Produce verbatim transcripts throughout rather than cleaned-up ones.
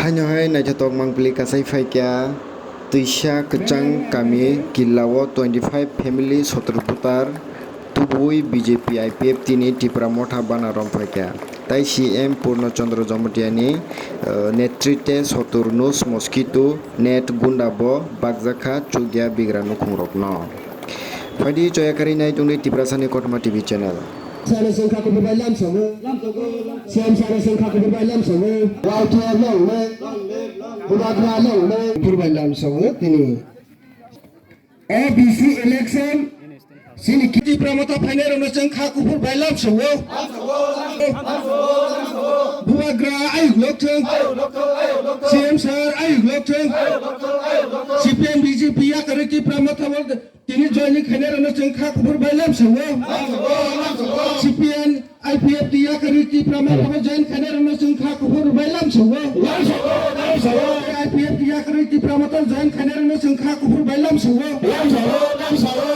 Haino hai naithotok mangpili kasai phaikha twisa kwchang kami killao twenty five family sotor butar tubui B J P I P F T ni Tipra Motha bana rom phaikha. Tai C M Purno Chandra Jamatia ni, eh, netrite sotor nus mosquito net gunda bo bakjakha chukya bigra nukhung rokno. Phaidi choya kari nai tongdi Tiprasani Kothoma T V channel. Sano sengkha kubur bai lam songo. Siam sano sengkha kubur bai lam songo. Wai thia long me. Bubagra long me. Kubur bai lam songo tini. A D C election. Sini Tipra Motha phainai rokno chwng kha kubur bai lam songo. Bubagra ayuk lok thung. C M sir ayuk lok thung. C P M B J P yakarwi Tipra Motha bo tini joining khainai rokno chwng kha kubur bai lam songo. C P M I P F T yakarwi Tipra Motha bo join khainai rokno chwng kha kubur bai lam songo. I P F T yakarwi Tipra Motha join khainai rokno chwng kha kubur bai lam songo.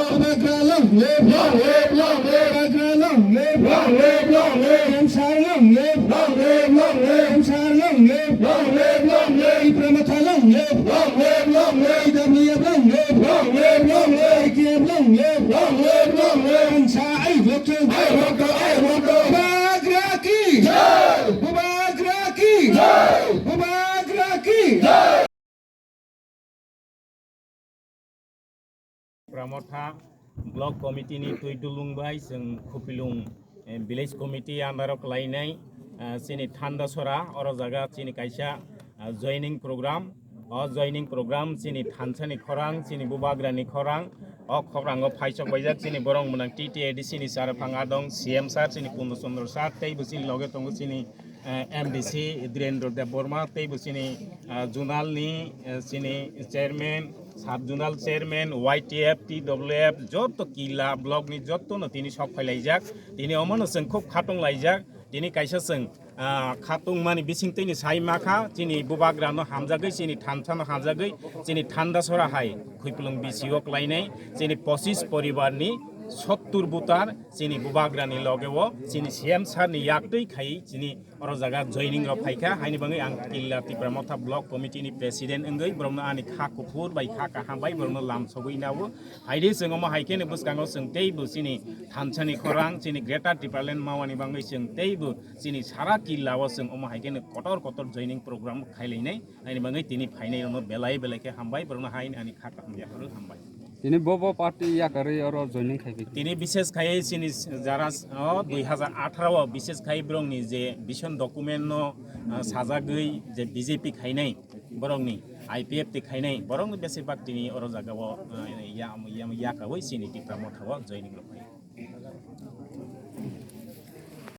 Bubagra long live. Bubagra long live. Long live, long live. Long live, long live. Long live, long live. Long live, long live. Tipra Motha long live. Long live, long live. T W F long live. Long live, long live. I T F long live. Long live, long live. Kansa ayuk lok thung. Ayuk lok thung, ayuk lok thung. Bubagra ki. Jai. Bubagra ki. Jai. Bubagra ki. Jai. Tipra Motha Block Committee ni twi dulung bai chwng Khupilung, eh, Village Committee under o kwlainai, eh, chini Thandasora, oro jaga chini kaisa, eh, joining program. O joining program chini thansani khorang, chini bubagrani khorang. O khorang o phaisok baijak chini borok mwnang T T A D C ni sir phang adong, C M sir chini Purno Chandra sir, tei bo chini loge tongo chini eh, M D C Dhirendra Debbarma, tei bo chini, eh, zonal ni, eh, chini chairman, sub zonal chairman, Y T F, T W F, joto killa block ni joto no tini sok phailaijak. Tini omo no chwng khub khatung laijak. Tini kaisa chwng, ah, khatung mani bising twi ni sai ma kha, chini bubagra no hamjagwi, chini thansa no hamjagwi, chini Thandasora hai Khupilung B C o kwlainai, chini pochis poribar ni sottur butar, chini bubagra ni loge o, chini C M sir ni yak twi khai, chini oro jaga joining rok phaikha, haini bagwi ang killa Tipra Motha Block Committee ni president wngwi borokno ani kha kuphur bai kha kaham bai borokno lam sogwi nao. Haidi chwng omo hai kheno bwskango chwng teibo chini thansani khorang, chini Greater Tipraland mawani bagwi chwng teibo chini sara killa o chwng omo hai kheno kotor kotor joining program khailainai, haini bagwi tini phainai rokno belai belai khe hambai, borokno haini ani kha kaham yapharo hambai. Tini bo bo party yakarwi oro joining khai phi. Tini bises khai chini jara o dui hazar atharo o bises khai borokni je vision document no, ah, sajagwi je B J P khainai borokni I P F T khainai borokni besibak tini oro jaga o, ah, ya, ya, yakawi chini Tipra Motha o joining rok khai.